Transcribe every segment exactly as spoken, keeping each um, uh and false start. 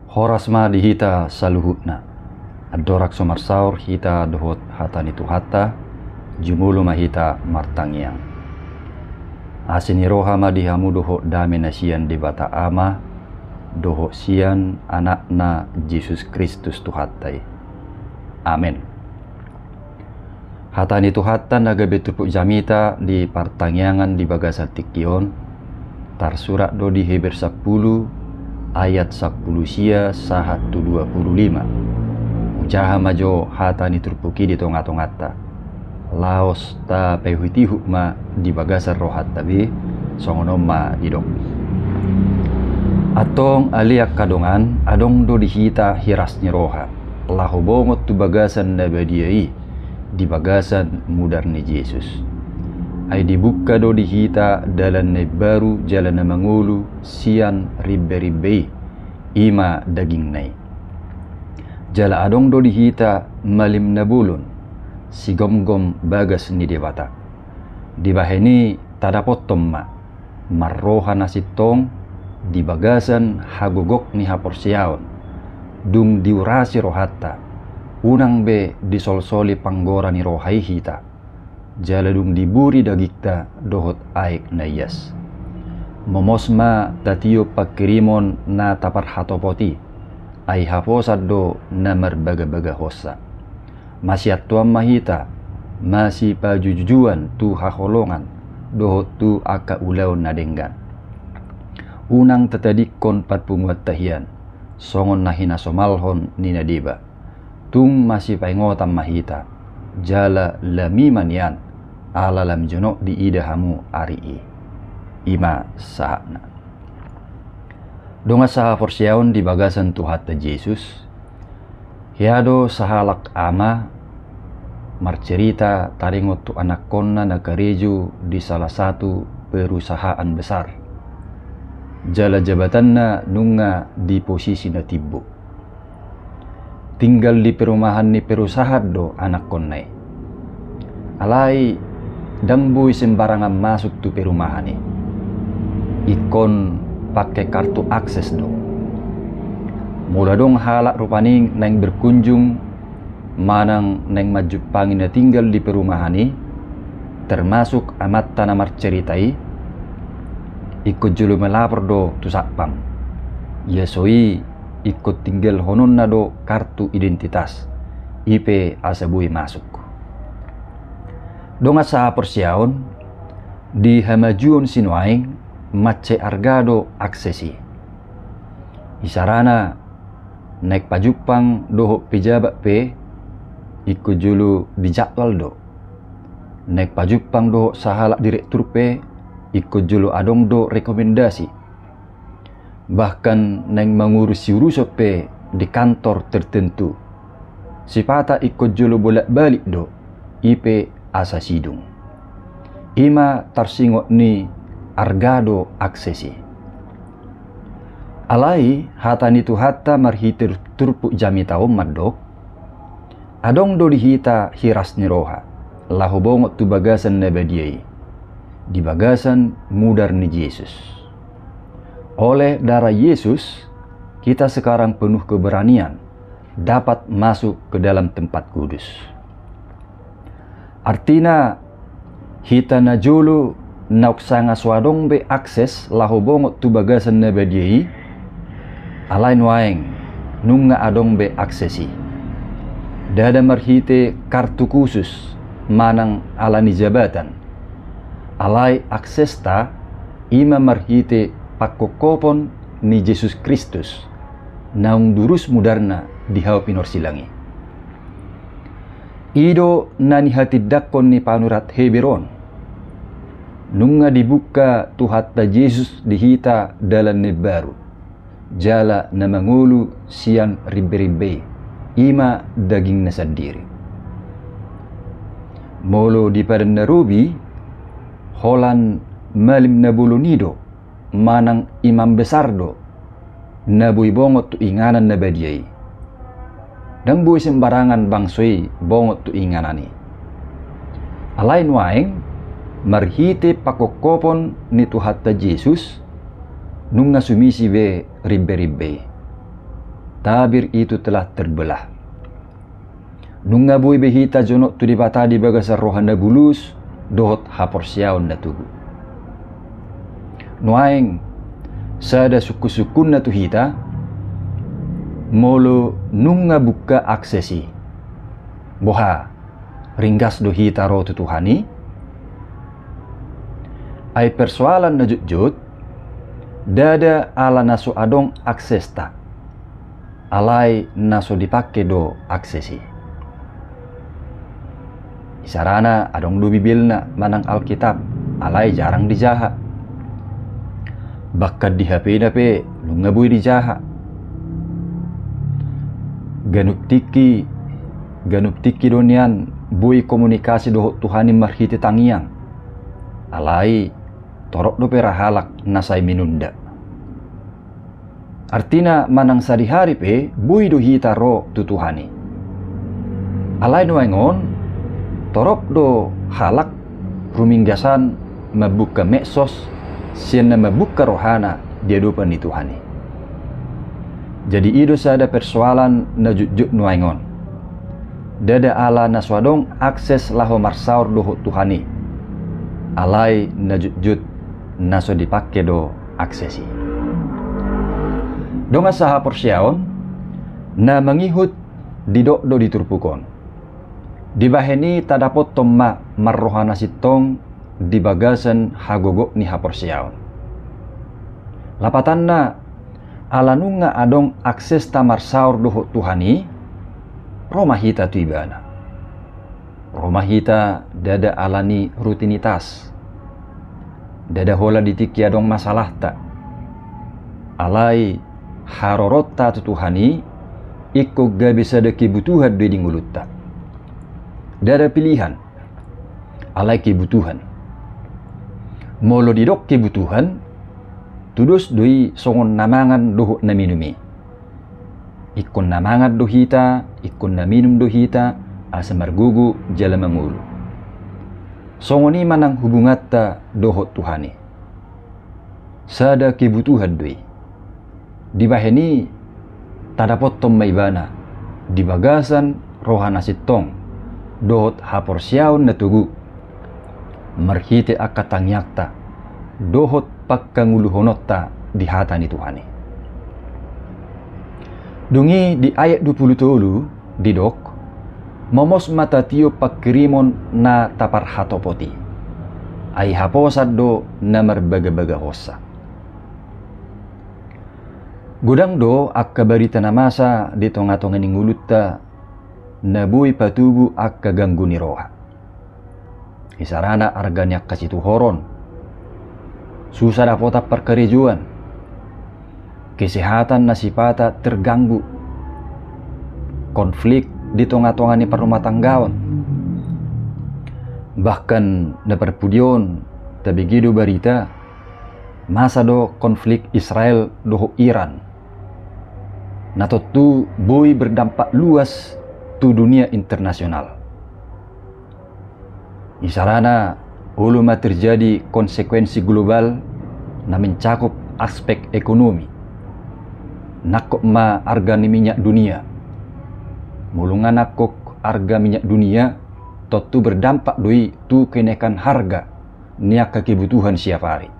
Horas ma di hita saluhutna. Andorang so marsaor hita dohot hata ni Tuhanta, jumolo ma hita martangiang. Asi ni roha ma di hamu dohot dame na sian Debata Ama, dohot sian Anakna Jesus Kristus Tuhanta i. Amen. Hata ni Tuhanta na gabe turpuk jamita di partangiangan di bagasan tingki on, tarsurat do di Heber sampulu ayat sampulu sia sahat tu dua pulu lima. Hujaha ma jo hata ni turpuk i di tonga-tonganta. Laos tapaihut-ihut ma di bagasan rohanta be, songon on ma didok. Antong ale angka dongan, adong do di hita hiras ni roha, laho bongot tu bagasan na badia i, di bagasan mudar ni Jesus. Ai dibuka do di hita dalan na imbaru jala na mangolu sian rimbe-rimbe i, i ma dagingna i. Jala adong do di hita malim na bolon, sigomgom bagas ni Debata. Dibahen i tadapothon ma marroha na sintong di bagasan hagogok ni haporseaon, dung diurasi rohanta, unang be disolsoli panggora ni roha i hita, jala dung diburi dagingta dohot aek na ias. Momos ma tatiop pangkirimon na taparhatopot i, ai haposan do na marbagabagahonsa. Masiantoan ma hita, masipajujuan tu haholongan dohot tu angka ulaon na denggan. Unang tatadingkon parpunguanta hian, songon na hinasomalhon ni na deba. Tung masipaingotan ma hita, jala lami ma nian, ala lam jonok diida hamu ari i. I ma sahatna. Dongan sahaporseaon di bagasan Tuhanta Jesus, hea do sahalak ama marcerita taringot tu anakkonna na karejo di salah satu perusahaan besar. Jala jabatanna nunga di posisi na timbo. Tinggal di perumahan ni perusahaan do anakkonna i. Alai ndang boi sembarangan masuk tu perumahan i. Ingkon pake kartu akses do. Molo adong halak rupani naeng berkunjung manang naeng manjumpangi na tinggal di perumahan i, termasuk amanta na marcerita i, ingkon jolo melapor do tu satpam. Ia so i ingkon tinggalhononna do kartu identitas, i pe asa boi masuk. Dongan sahaporseaon, di hamajuon sinuaeng mansai arga do akses i. Isarana, naeng pajumpang dohot pejabat pe ingkon jolo dijadwal do. Naeng pajumpang dohot sahalak direktur pe ingkon jolo adong do rekomendasi. Bahkan naeng mangurus siuruson pe di kantor tertentu, sipata ingkon jolo bolak-balik do, i pe asa sidung. I ma tarsingot ni arga do akses i. Alai hata ni Tuhanta marhite turpuk jamita on mandok, adong do di hita hiras ni roha laho bongot tu bagasan na badia i, di bagasan mudar ni Jesus. Oleh darah Yesus, kita sekarang penuh keberanian dapat masuk ke dalam tempat kudus. Artina, hita na jolo naung sanga so adong be akses laho bongot tu bagasan na badia i, alai nuaeng nunga adong be akses i. Ndada marhite kartu khusus manang ala ni jabatan. Alai aksesta i ma marhite pangkophopon ni Jesus Kristus, naung durus mudarna di hau pinorsilang i. I do na nihatindangkon ni panurat Heber on. Nunga dibuka Tuhanta Jesus di hita dalan na imbaru, jala na mangolu sian rimberimbe i, i ma dagingna sandiri. Molo di Padan na Robi, holan malim na bolon i do, manang imam besar do, na boi bongot tu inganan na badia i. Ndang boi sembarangan bangso i bongot tu inganan i. Alai nuaeng, marhite pangkophopon ni Tuhanta Jesus, nunga sumisi be rimberimbe i. Tabir itu telah terbelah. Nunga boi be hita jonok tu Debata di bagasan roha na bulus dohot haporseaon na togu. Nuaeng, sada sungkun-sungkunna tu hita, molo nunga buka akses i, boha, ringgas do hita ro tu Tuhan i? Ai persoalan na jotjot, ndada ala na so adong aksesta, alai na so dipake do akses i. Isarana adong do Bibelna manang Alkitab, alai jarang dijaha. Bahkan di H P-na pe nunga boi dijaha. Ganup tingki, ganup tingki do nian boi komunikasi dohot Tuhan i marhite tangiang. Alai torop dope ra halak na sai minunda. Artina manang sadihari pe boi do hita ro tu Tuhan i. Alai nuaeng on, torop do halak ruminggasan mambuka medsos sian na mambuka rohana di adopan ni Tuhan i. Jadi i do sada persoalan na jotjot nuaeng on. Ndada ala na so adong akses laho marsaor dohot Tuhan i. Alai na jotjot na so dipake do akses i. Dongan sahaporseaon, na mangihut didok do di turpuk on. Dibahen i tadapothon ma marroha na sintong di bagasan hagogot ni haporseaon. Lapatanna, ala nunga adong aksesta marsaor dohot Tuhan i, ro ma hita tu Ibana. Ro ma hita ndada ala ni rutinitas. Ndada holan di tingki adong masalahta. Alai haroronta tu Tuhan i, ingkon gabe sada kebutuhan do i di ngolunta. Ndada pilihan, alai kebutuhan. Molo didok kebutuhan, tudos do i songon na mangan dohot na minum i. Ingkon na mangan do hita, ingkon na minum do hita, asa margogo jala mangolu. Songon i manang hubunganta dohot Tuhan i. Sada kebutuhan do i. Dibahen i tadapothon ma Ibana di bagasan roha na sintong dohot haporseaon na togu, marhite angka tangiangta dohot pangkangoluhononta di hata ni Tuhan i. Dung i di ayat dua pulu tolu didok, momos ma tatiop pangkirimon na taparhatopot i. Ai haposan do na marbagabagahonsa. Godang do angka barita na masa di tongatonga ni ngolunta na boi patubu angka ganggu ni roha. Isarana arga ni angka situhoron, susa dapotan parkarejoan, kesehatan na sipata terganggu, konflik di tongatonga ni parrumatanggaon. Bahkan na parpudi on tabege do barita, masa do konflik Israel dohot Iran, na tontu boi berdampak luas tu dunia internasional. Isarana, olo ma terjadi konsekuensi global na mencakup aspek ekonomi. Nangkok ma arga ni minyak dunia. Molo nga nangkok arga minyak dunia, tontu berdampak do i tu kenaikan harga ni angka kebutuhan siap ari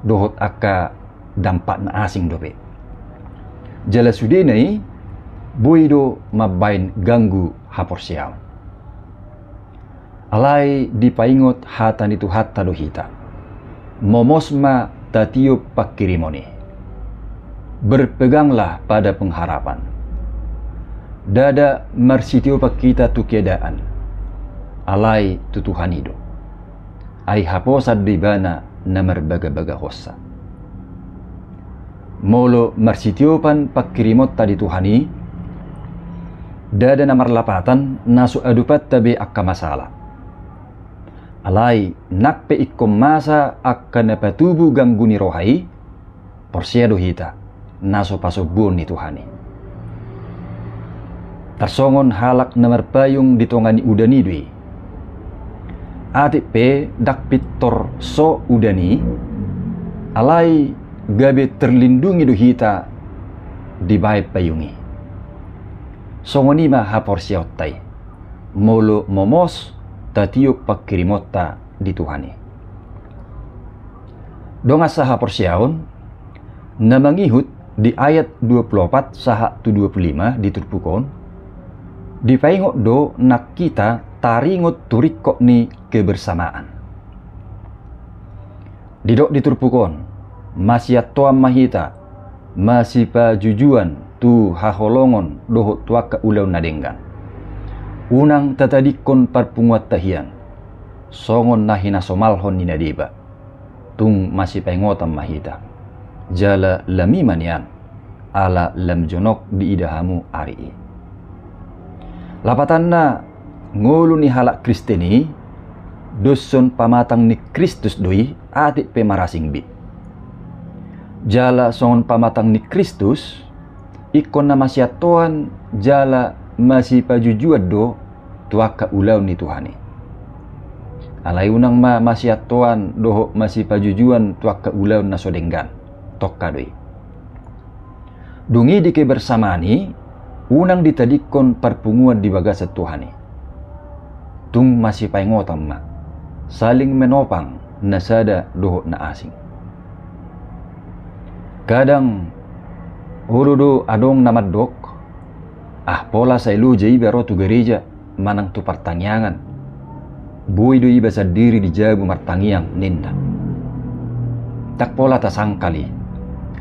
dohot angka dampak na asing dope. Jala sudena i boi do mambahen ganggu haporseaon. Alai dipaingot hata ni Tuhanta do hita. Momos ma tatiop pangkirimon i. Berpeganglah pada pengharapan. Ndada marsitiopan hita tu keadaan, alai tu Tuhan i do. Ai haposan do Ibana na marbagabagahonsa. Molo marsitiopan pangkirimonta di Tuhan i, ndada na marlapatan na so adopanta be angka masalah. Alai nang pe ingkon masa angka na patubu ganggu ni roha i, porsea do hita na so pasombuon ni Tuhan i. Tarsongon halak na marpayung di tonga ni udan i do i. Atik pe ndang pintor so udan i, alai gabe terlindungi do hita dibaen payung i. Songon i ma haporseaonta i, molo momos tatiop pangkirimonta di Tuhan i. Dongan sahaporseaon, na mangihut di ayat dua puluh opat sahat tu dua puluh lima di turpuk on, dipaingot do nang hita taringot tu ringkot ni kebersamaan. Didok di turpuk on, masiantoan ma hita, masipajujuan tu haholongon dohot tu angka ulaon na denggan. Unang tatadingkon parpunguanta hian songon na hinasomalhon ni na deba. Tung masipaingotan ma hita. Jala lam i ma nian, ala lam jonok diida hamu ari i. Lapatanna, ngolu ni halak Kristen i doshon pamatang ni Kristus do i, atik pe marasing be. Jala songon pamatang ni Kristus, ingkon na masiantoan jala masipajujuan do tu angka ulaon ni Tuhan i. Alai unang ma masiantoan dohot masipajujuan tu angka ulaon na so denggan, tongka do i. Dung i di kebersamaan i, unang ditadingkon parpunguan di bagasan Tuhan i. Tung masipaingotan ma, saling menopang na sada dohot na asing. Kadang olo do adong na mandok, ah, pola sai loja iba ro tu gareja manang tu partangiangan. Boi do iba sandiri di jabu martangiang, ninna. Ndang pola tasangkal i.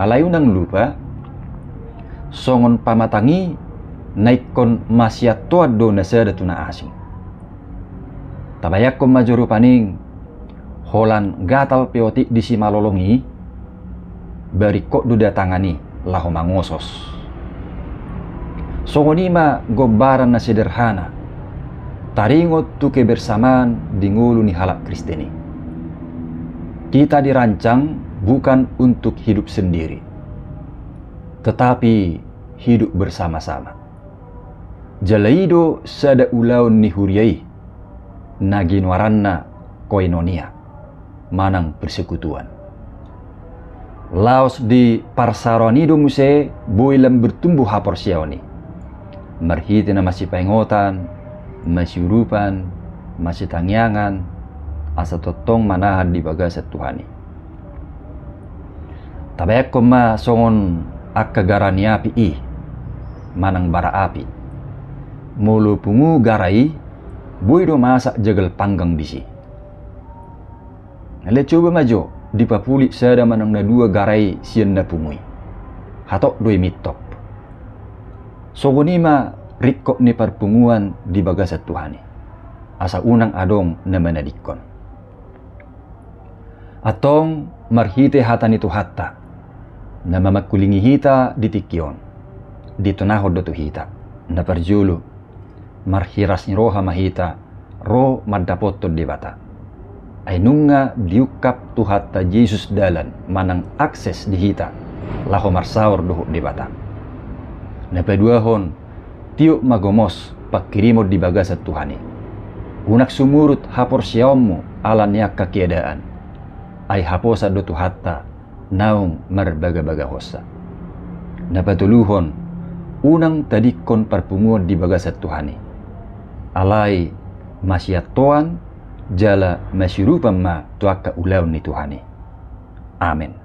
Alai unang lupa, songon pamatang i na ingkon masiantoan do na sada tu na asing. Tabayangkon ma jolo paning, holan gatal pe otik di simalolong i, ba ringkot do datangan i laho mangosos. Songon i ma gombaran na sederhana taringot tu kebersamaan di ngolu ni halak Kristen i. Kita dirancang bukan untuk hidup sendiri, tetapi hidup bersama-sama. Jala i do sada ulaon ni huria i, na ginoaranna koinonia, manang persekutuan. Laos di parsaroan i do muse boi lam bertumbuh haporseaon i, marhite na masipaingotan, masiurupan, masitangiangan, asa tongtong manahan di bagasan Tuhan i. Tabayangkon ma songon angka gara ni api i, manang bara api. Molo pungu gara i, boi do masak jagal panggang disi. Alai coba ma jo dipapulik sada manang na dua gara i sian na pungu i. Hatop do i mintop. Songon i ma ringkot ni parpunguan di bagasan Tuhan i. Asa unang adong na manadingkon. Antong marhite hata ni Tuhanta, na mamangkulingi hita di tingki on, ditonahon do tu hita. Na parjolo, marhiras ni roha ma hita ro mandapothon Debata. Ai nunga diungkap Tuhanta Jesus dalan manang akses di hita laho marsaor dohot Debata. Na paduahon, tiop ma gomos pangkirimon di bagasan Tuhan i. Unang sumurut haporseaonmu ala ni angka keadaan. Ai haposan do Tuhanta naung marbagabagahonsa. Na patoluhon, unang tadingkon parpunguan di bagasan Tuhan i. Alai masiantoan jala masiurupan ma tu angka ulaon ni Tuhan i. Amen.